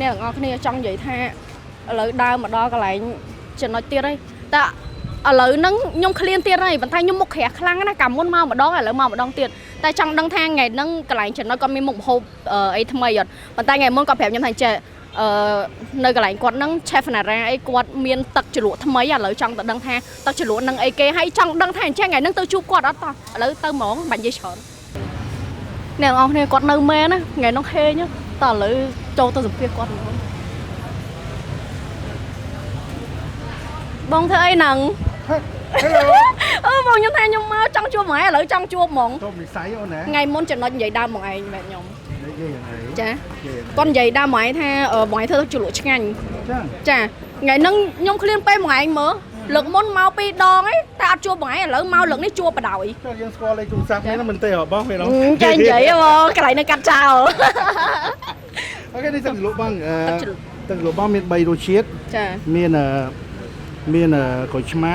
អ្នកទាំងអស់គ្នាចង់និយាយថាឥឡូវដើរមកដល់កន្លែងចំណុចទៀតហើយតែឥឡូវហ្នឹងខ្ញុំឃ្លានទៀតហើយប៉ុន្តែខ្ញុំមុខក្រាស់ខ្លាំងណាស់កាលមុនមកម្ដងឥឡូវមកម្ដងទៀតតែចង់ដឹងថាថ្ងៃហ្នឹងកន្លែងចំណុចគាត់មានមុខម្ហូបអីថ្មីអត់ប៉ុន្តែថ្ងៃមុនគាត់ប្រាប់ខ្ញុំថាចេះអឺនៅកន្លែងគាត់ហ្នឹង Chef Nara អីគាត់មានទឹកជ្រលក់ថ្មីឥឡូវចង់ទៅដឹងថាទឹកជ្រលក់ហ្នឹងអីគេហើយចង់ដឹងថាអញ្ចឹងថ្ងៃហ្នឹងទៅជួបគាត់អត់តោះឥឡូវទៅហ្មងបាញ់និយាយច្រើនអ្នកទាំងអស់គ្នាគាត់នៅមែនណាថ្ងៃហ្នឹងហេងតោះឥឡូវចូលទៅសម្ភាសគាត់ហ្មង បងធ្វើអីហ្នឹង Hello. អឺបងខ្ញុំថាខ្ញុំមកចង់ជួបហ្មងឥឡូវចង់ជួបហ្មង តបនិស័យអូនណា ថ្ងៃមុនចំណុចនិយាយដើមហ្មងឯងបែបខ្ញុំ និយាយយ៉ាងអី ចា និយាយ គាត់និយាយដើមហ្មងឯងថាអឺបងឯងធ្វើទឹកជ្រលក់ឆ្ងាញ់ ចឹង ចាថ្ងៃហ្នឹងខ្ញុំឃ្លានពេលហ្មងឯងមើលលើកមុនមកពីរដងឯងតែអត់ជួបហ្មងឯងឥឡូវមកលើកនេះជួបបដ ாய் ចុះយើងស្គាល់លេខទូរស័ព្ទនេះមិនទេហ៎បងពេលនោះ ចេះនិយាយហ៎បងកន្លែងនៅកាត់ចោល OK នេះទឹកជ្រលក់បងអឺ ទឹកជ្រលក់ ទឹកជ្រលក់បងមាន3រសជាតិ ចា មានអឺមានអឺក្រូចឆ្មា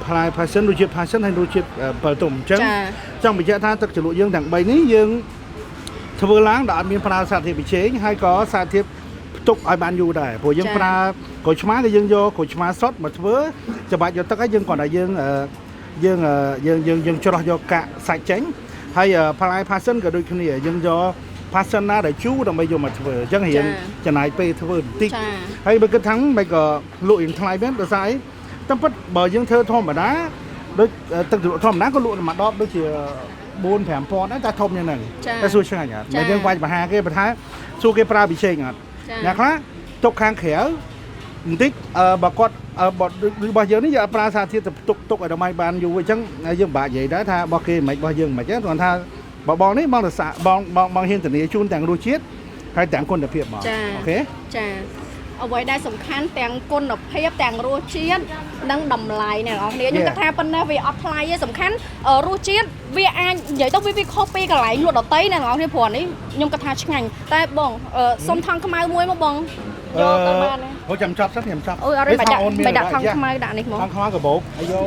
ផ្លែ passion រសជាតិ passion ហើយរសជាតិអំពិលទុំអញ្ចឹង ចា ចង់បញ្ជាក់ថាទឹកជ្រលក់យើងទាំង3នេះយើងធ្វើឡើងដោយអត់មានប្រើសារធាតុបញ្ចេញហើយក៏សារធាតុផ្ទុកឲ្យបានយូរដែរព្រោះយើងប្រើក្រូចឆ្មាគឺយើងយកក្រូចឆ្មាសុទ្ធមកធ្វើច្បាច់យកទឹកហើយយើងគ្រាន់តែយើងអឺយើងអឺយើងយើងយើងច្រោះយកកាកសាច់ចេញហើយអឺផ្លែ passion ក៏ដូចគ្នាយើងយក passion ណាដែលជូរដើម្បីយកមកធ្វើអញ្ចឹងរៀងចំណាយពេលធ្វើបន្តិច ចា ហើយបើគិតថាមិនក៏លក់រៀងថ្លៃមែនដោយសារអីតាមពិតបើយើងធ្វើធម្មតាដូចទឹកជ្រលក់ធម្មតាក៏លក់មួយដបដូចជា4 5000ដែរតែធំយ៉ាងហ្នឹងតែសួរឆ្ងាញ់អត់មិនយើងវាច់បហាគេបើថាសួរគេប្រើពិសេសអត់ ចា អ្នកខ្លះទុកខាងក្រៅបន្តិចអឺបើគាត់អឺបើរបស់យើងនេះយើងអត់ប្រើសារធាតុទៅទុកទុកឲ្យដល់បានយូរអញ្ចឹងយើងពិបាកនិយាយដែរថារបស់គេមិនរបស់យើងមិនហ្នឹងគាត់ថាបើបងនេះបងទៅសាបងបងបងហ៊ានធានាជូនទាំងរសជាតិហើយទាំងគុណភាពហ្មង OK ចាអ្វីដែលសំខាន់ទាំងគុណភាពទាំងរសជាតិនិងតម្លៃអ្នកនរគ្នាខ្ញុំគិតថាប៉ុណ្ណេះវាអត់ថ្លៃទេសំខាន់រសជាតិវាអាចនិយាយទៅវាខុសពីកន្លែងលក់ដតីអ្នកនរគ្នាព្រោះនេះខ្ញុំគិតថាឆ្ងាញ់តែបងសុំថង់ខ្មៅមួយមកបងយកទៅបានទេ ហូចាំចាប់សិនខ្ញុំចាប់ អូយអត់ទេមិនដាក់មិនដាក់ថង់ខ្មៅដាក់នេះមក ថង់ខ្មៅកាបូបអាយ៉ូ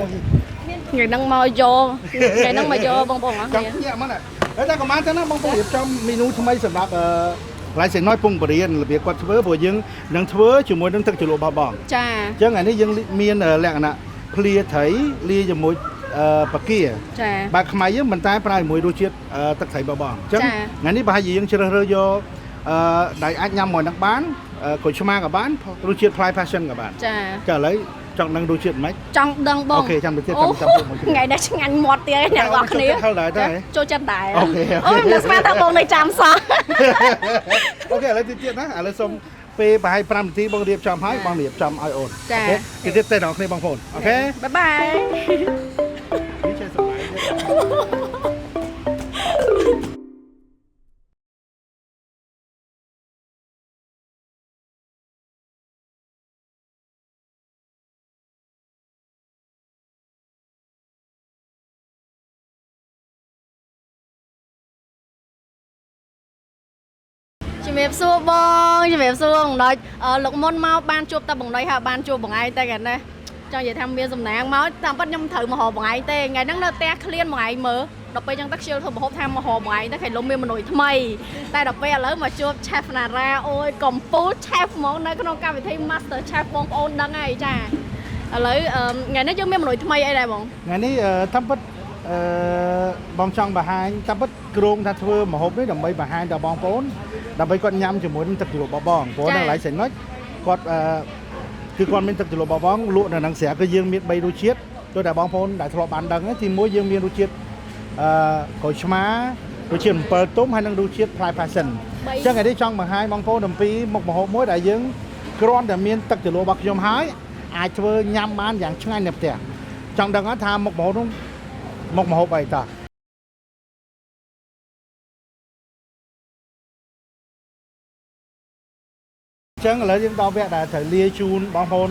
ថ្ងៃហ្នឹងមកយកថ្ងៃហ្នឹងមកយកបងប្អូនអរ ចង់ គ្នា ញាក់មកណាហើយតែក៏បានទៅណាបងប្អូនរៀបចំមេនូថ្មីសម្រាប់អឺកន្លែងសេណយពងបរៀនរបៀបគាត់ធ្វើព្រោះយើងនឹងធ្វើជាមួយនឹងទឹកជ្រលក់របស់បង ចា អញ្ចឹងអានេះយើងមានលក្ខណៈភ្លាត្រីលាជាមួយអឺបាគា ចា បើខ្មៅយើងមិនតែប្រើជាមួយរសជាតិទឹកត្រីរបស់បងអញ្ចឹង ចា ថ្ងៃនេះប្រហែលជាយើងជ្រើសរើសយកអឺដែលអាចញ៉ាំមួយនឹងបានក្រូចឆ្មាក៏បានរសជាតិផ្លែ passion ក៏បាន ចា ចាឥឡូវចង់ដឹងរសជាតិមិន ចង់ដឹងបង OK ចាំទៅទៀតចាំចាំមួយ ថ្ងៃនេះឆ្ងាញ់មាត់ទៀតឯងអ្នកនរគ្នា ចូលចិត្តដែរទេ ចូលចិត្តដែរ OK OK អូយមិនស្មានថាបងនៅចាំសោះ OK ឥឡូវទៀតទៀតណាឥឡូវសុំពេលប្រហែល5នាទីបងរៀបចំហើយបងរៀបចំឲ្យអូន ចា OK ទៀតទៀតទៅដល់គ្នាបងប្អូន OK bye bye នេះចេះសម្លាញ់ ជំរាបសួរបងជំរាបសួរបងដុចអឺលោកមុនមកបានជួបតែបងដុចហើយបានជួបបងឯងតែកាលនេះចង់និយាយថាមានសំណាងមកតាមពិតខ្ញុំត្រូវមករកបងឯងទេថ្ងៃហ្នឹងនៅផ្ទះឃ្លានបងឯងមើលដល់ពេលអញ្ចឹងទៅខ្ជិលធ្វើម្ហូបថាមករកបងឯងទៅខែលំមានមនុស្សថ្មីតែដល់ពេលឥឡូវមកជួប Chef Nara អូយកំពូល Chef ហ្មងនៅក្នុងកម្មវិធី Master Chef បងប្អូនដឹងហើយចាឥឡូវអឺថ្ងៃនេះយើងមានមនុស្សថ្មីអីដែរបង ថ្ងៃនេះអឺតាមពិតអឺបងចង់បង្ហាញតាមពិតគ្រោងថាធ្វើម្ហូបនេះដើម្បីបង្ហាញដល់បងប្អូនដើម្បីគាត់ញ៉ាំជាមួយនឹងទឹកជ្រលក់បបងព្រោះនៅកន្លែងសេនុចគាត់អឺគឺគាត់មានទឹកជ្រលក់បបងលក់នៅនឹងស្រាប់គឺយើងមាន3រសជាតិដូចតែបងប្អូនដែលធ្លាប់បានដឹងហ្នឹងទីមួយយើងមានរសជាតិអឺក្រូចឆ្មារសជាតិអំពិលទុំហើយនិងរសជាតិផ្លែ passion អញ្ចឹងថ្ងៃនេះចង់បង្ហាញបងប្អូនអំពីមុខម្ហូបមួយដែលយើងគ្រាន់តែមានទឹកជ្រលក់របស់ខ្ញុំហើយអាចធ្វើញ៉ាំបានយ៉ាងឆ្ងាញ់នៅផ្ទះចង់ដឹងអត់ថាមុខម្ហូបនោះមុខម្ហូបអីតោះអញ្ចឹងឥឡូវយើងដល់វគ្គដែលត្រូវលាយជូនបងប្អូន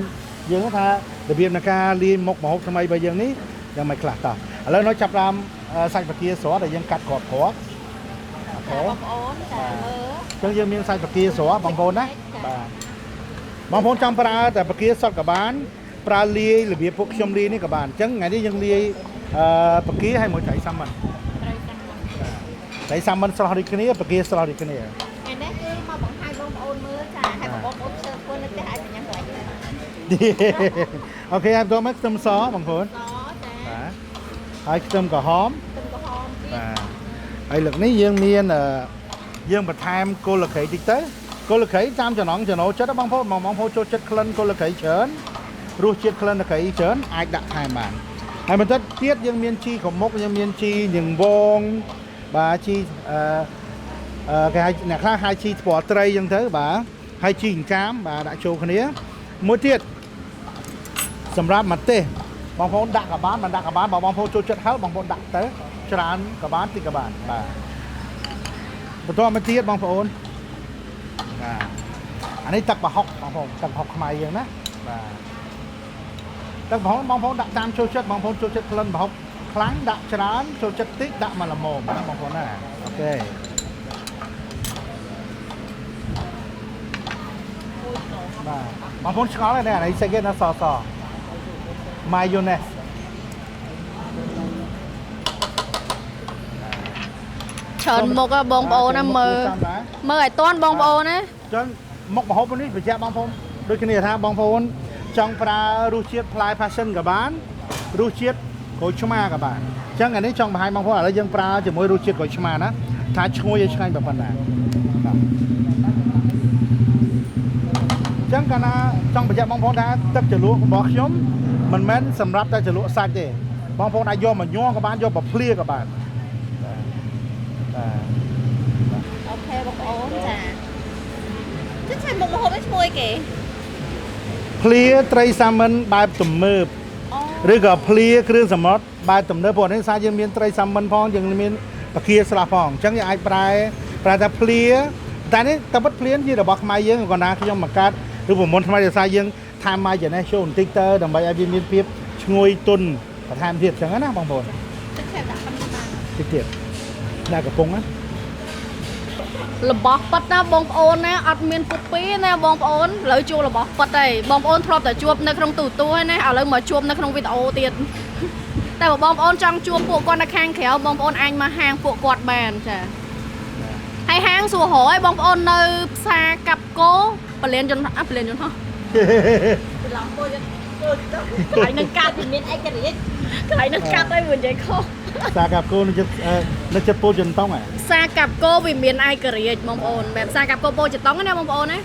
យើងថារបៀបនៃការលាយមុខម្ហូបថ្មីរបស់យើងនេះយ៉ាងម៉េចខ្លះតោះឥឡូវនោះចាប់ផ្ដើមសាច់បង្គាស្រស់ដែលយើងកាត់គ្រាប់គ្រាប់ OK បងប្អូនចាមើល អញ្ចឹងយើងមានសាច់បង្គាស្រស់បងប្អូនណាបាទបងប្អូនចង់ប្រើតែបង្គាសុទ្ធក៏បានប្រើលាយរបៀបពួកខ្ញុំលាយនេះក៏បានអញ្ចឹងថ្ងៃនេះយើងលាយអឺបង្គាហើយមួយត្រីសាម៉ាន់ ត្រីសាម៉ុន ត្រីសាម៉ុនស្រស់ដូចគ្នាបង្គាស្រស់ដូចគ្នា ថ្ងៃនេះគឺមកបង្ហាញបងប្អូនមើល OK ហើយបន្តមកខ្ទឹមសបងប្អូន សចា បាទហើយខ្ទឹមក្រហម ខ្ទឹមក្រហមទៀត បាទហើយលើកនេះយើងមានយើងបន្ថែមគល់លក្ខីតិចទៅគល់លក្ខីតាមចំណងចំណូលចិត្តបងប្អូនបងប្អូនចូលចិត្តក្លិនគល់លក្ខីច្រើនរសជាតិក្លិនលក្ខីច្រើនអាចដាក់ថែមបានហើយបន្តិចទៀតយើងមានជីក្រមុកយើងមានជីញងវងបាទជីអឺអឺគេហៅអ្នកខ្លះហៅជីថ្ពាល់ត្រីអញ្ចឹងទៅបាទហើយជីអង្កាមបាទដាក់ចូលគ្នាមួយទៀតសម្រាប់ម្ទេសបងប្អូនដាក់ក៏បានមិនដាក់ក៏បានបើបងប្អូនចូលចិត្តហឹរបងប្អូនដាក់ទៅច្រើនក៏បានតិចក៏បានបាទបន្តមកទៀតបងប្អូនបាទអានេះទឹកប្រហុកបងប្អូនទឹកប្រហុកខ្មែរយើងណាបាទទឹកប្រហុកបងប្អូនដាក់តាមចូលចិត្តបងប្អូនចូលចិត្តក្លិនប្រហុកខ្លាំងដាក់ច្រើនចូលចិត្តតិចដាក់មកល្មមណាបងប្អូនណា OK បាទបងប្អូនឆ្ងល់ហើយនេះអានេះស្អីគេណាសស mayonnaise ច្រើនមុខហ៎បងប្អូនណាមើលមើលឲ្យតាន់បងប្អូនណា ចឹងមុខម្ហូបនេះបញ្ជាក់បងប្អូនដូចគ្នាថាបងប្អូនចង់ប្រើរសជាតិផ្លែ passion ក៏បានរសជាតិក្រូចឆ្មាក៏បានអញ្ចឹងអានេះចង់បង្ហាញបងប្អូនឥឡូវយើងប្រើជាមួយរសជាតិក្រូចឆ្មាណាថាឈ្ងុយឲ្យឆ្ងាញ់ប៉ុណ្ណាបាទអញ្ចឹងកាលណាចង់បញ្ជាក់បងប្អូនថាទឹកជ្រលក់របស់ខ្ញុំមិនមែនសម្រាប់តែជ្រលក់សាច់ទេបងប្អូនអាចយកមកញ័រក៏បានយកមកភ្លាក៏បានបាទ OK បងប្អូនចាចឹងឆែមុខម្ហូបនេះឈ្មោះអីគេ ភ្លាត្រីសាម៉ិនបែបទំនើប អូ ឬក៏ភ្លាគ្រឿងសមុទ្របែបទំនើបព្រោះនេះសារយើងមានត្រីសាម៉ិនផងយើងមានពគាស្រស់ផងអញ្ចឹងយើងអាចប្រែប្រែថាភ្លាតែនេះតែពិតភ្លាជារបស់ខ្មែរយើងគ្រាន់តែខ្ញុំមកកាត់ឬប្រមូលថ្មីដោយសារយើងថែមមកចំណេះចូលបន្តិចទៅដើម្បីឲ្យវាមានភាពឈ្ងុយទន់បន្ថែមទៀតអញ្ចឹងណាបងប្អូន ចឹងឆែដាក់ប៉ុណ្ណឹងបាន តិចទៀតដាក់កំប៉ុងណា របស់ប៉ិតណាបងប្អូនណាអត់មានពុកពីណាបងប្អូនឥឡូវជួបរបស់ប៉ិតហើយបងប្អូនធ្លាប់តែជួបនៅក្នុងទូទួហើយណាឥឡូវមកជួបនៅក្នុងវីដេអូទៀតតែបើបងប្អូនចង់ជួបពួកគាត់នៅខាងក្រៅបងប្អូនអាចមកហាងពួកគាត់បានចាហើយហាងសួររយបងប្អូននៅផ្សារកាប់គោពលានយន្តអាពលានយន្តហោះ ច្រឡំពោជពោជទៅកន្លែងនឹងកាត់មានឯករាជ្យ កន្លែងនឹងកាត់ហើយមិននិយាយខុស សារកាប់គោនៅចិត្តនៅចិត្តពោធិ៍ចិនតុងហ៎ ផ្សារកាប់គោវាមានឯករាជ្យបងប្អូនមិនមែនផ្សារកាប់គោពោធិ៍ចិនតុងទេណាបងប្អូនណា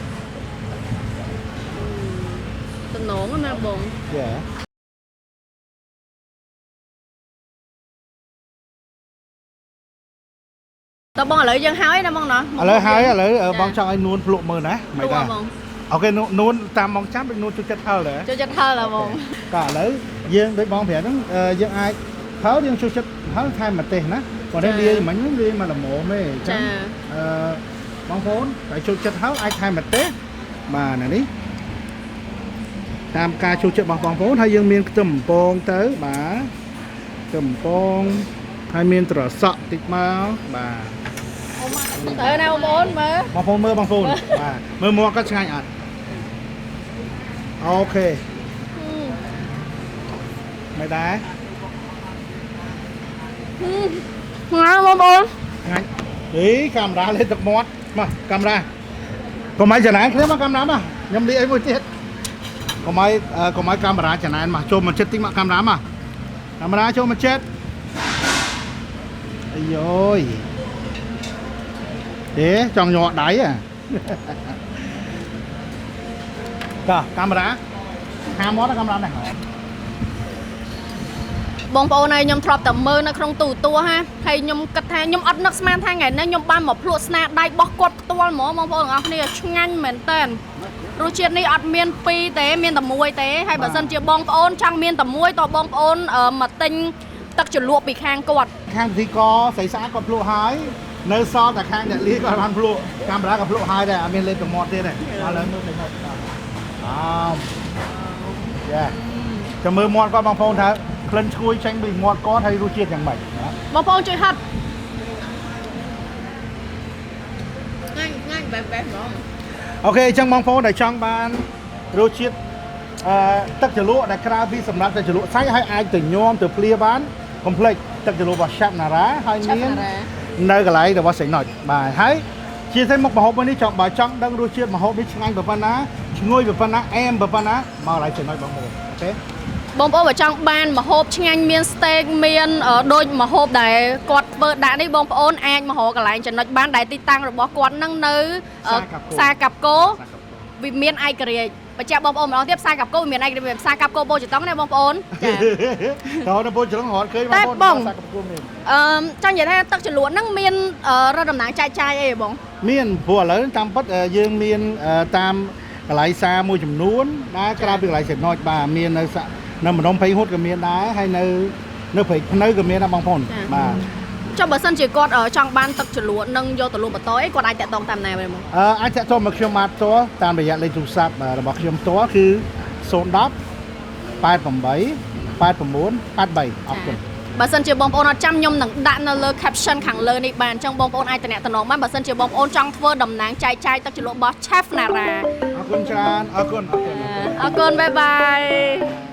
តំណងណាបង យ៉ា តើបងឥឡូវយើងហើយណាបងណោះ ឥឡូវហើយឥឡូវបងចង់ឲ្យនួនភ្លក់មើលណាមិនដែរ បង OK នួនតាមបងចាំដូចនួនចូលចិត្តហឹរដែរ ចូលចិត្តហឹរហ៎បង ក៏ឥឡូវយើងដូចបងប្រាប់ហ្នឹងយើងអាចហឹរយើងចូលចិត្តហឹរថែមម្ទេសណាគាត់នេះលាយមិញលាយមកល្មមទេអញ្ចឹងអឺបងប្អូនតែចូលចិត្តហឹរអាចថែមម្ទេសបាទណានេះតាមការចូលចិត្តរបស់បងប្អូនហើយយើងមានខ្ទឹមបំពងទៅបាទខ្ទឹមបំពងហើយមានត្រសក់តិចមកបាទ ទៅណាបងប្អូនមើល បងប្អូនមើលបងប្អូនបាទមើលមាត់គាត់ឆ្ងាញ់អត់ OK មិនដែរ ណាបងប្អូន ងាញ់អីកាមេរ៉ាលេទឹកមាត់មកកាមេរ៉ាកុំឲ្យច្រណែនគ្នាមកកាមេរ៉ាមកខ្ញុំលាយអីមួយទៀតកុំឲ្យកុំឲ្យកាមេរ៉ាច្រណែនមកចូលមកចិត្តតិចមកកាមេរ៉ាមកកាមេរ៉ាចូលមកចិត្តអាយយទេចង់ញ័រដៃហ៎តោះកាមេរ៉ាហាមាត់កាមេរ៉ានេះ បងប្អូនហើយខ្ញុំធ្លាប់តែមើលនៅក្នុងទូទួហាហើយខ្ញុំគិតថាខ្ញុំអត់នឹកស្មានថាថ្ងៃនេះខ្ញុំបានមកភ្លក់ស្នាដៃរបស់គាត់ផ្ទាល់ហ្មងបងប្អូនទាំងអស់គ្នាឆ្ងាញ់មែនតើរសជាតិនេះអត់មានពីរទេមានតែមួយទេហើយបើសិនជាបងប្អូនចង់មានតែមួយតបងប្អូនមកទិញទឹកជ្រលក់ពីខាងគាត់ ខាងពិធីករស្រីស្អាតគាត់ភ្លក់ហើយនៅសល់តែខាងអ្នកលាគាត់បានភ្លក់កាមេរ៉ាក៏ភ្លក់ហើយដែរអត់មានលេបទឹកមាត់ទៀតទេឥឡូវមើលទៅមកអោមយ៉ាចាំមើលមាត់គាត់បងប្អូនថាក្លិនឈ្ងុយចេញពីមាត់គាត់ហើយរសជាតិយ៉ាងម៉េចណា បងប្អូនជួយហត់ ងាញ់ងាញ់បែបបែបហ្មង OK អញ្ចឹងបងប្អូនដែលចង់បានរសជាតិអឺទឹកជ្រលក់ដែលក្រៅពីសម្រាប់ទឹកជ្រលក់សាច់ហើយអាចទៅញោមទៅភ្លាបានកុំភ្លេចទឹកជ្រលក់របស់ Chef Nara ហើយមាន នៅកន្លែងរបស់ស្រីណុចបាទហើយ ជាពិសេសមុខម្ហូបមួយនេះចង់បើចង់ដឹងរសជាតិម្ហូបនេះឆ្ងាញ់ប៉ុណ្ណាឈ្ងុយប៉ុណ្ណាអែមប៉ុណ្ណាមកកន្លែងចំណុចបងប្អូន OK បងប្អូនបើចង់បានម្ហូបឆ្ងាញ់មាន steak មានដូចម្ហូបដែលគាត់ធ្វើដាក់នេះបងប្អូនអាចមករកកន្លែងចំណុចបានដែលទីតាំងរបស់គាត់នឹងនៅផ្សារកាប់គោវិមានឯករាជ្យបញ្ជាក់បងប្អូនម្ដងទៀតផ្សារកាប់គោវិមានឯករាជ្យផ្សារកាប់គោពោធិ៍ចិនតុងណាបងប្អូនចា តើនៅពោធិ៍ច្រឹងរត់ឃើញ តែបង សាកកំពុងមាន អឺចង់និយាយថាទឹកជ្រលក់ហ្នឹងមានរត់តំណាងចែកចាយអីហ៎បង មានព្រោះឥឡូវតាមពិតយើងមានតាមកន្លែងសារមួយចំនួនដែលក្រៅពីកន្លែងចំណុចបាទមាននៅសានៅម្ដុំភ័យហួតក៏មានដែរហើយនៅនៅព្រៃភ្នៅក៏មានដែរបងប្អូនបាទ ចុះបើសិនជាគាត់ចង់បានទឹកជ្រលក់នឹងយកទៅលក់បន្តអីគាត់អាចតាក់ទងតាមណាវិញបង អាចតាក់ទងមកខ្ញុំបាទផ្ទាល់តាមរយៈលេខទូរស័ព្ទរបស់ខ្ញុំផ្ទាល់គឺ010 88 89 83អរគុណ បើសិនជាបងប្អូនអត់ចាំខ្ញុំនឹងដាក់នៅលើ caption ខាងលើនេះបានអញ្ចឹងបងប្អូនអាចតំណងបានបើសិនជាបងប្អូនចង់ធ្វើតំណាងចែកចាយទឹកជ្រលក់របស់ Chef Nara អរគុណច្រើនអរគុណអរគុណ អរគុណ bye bye.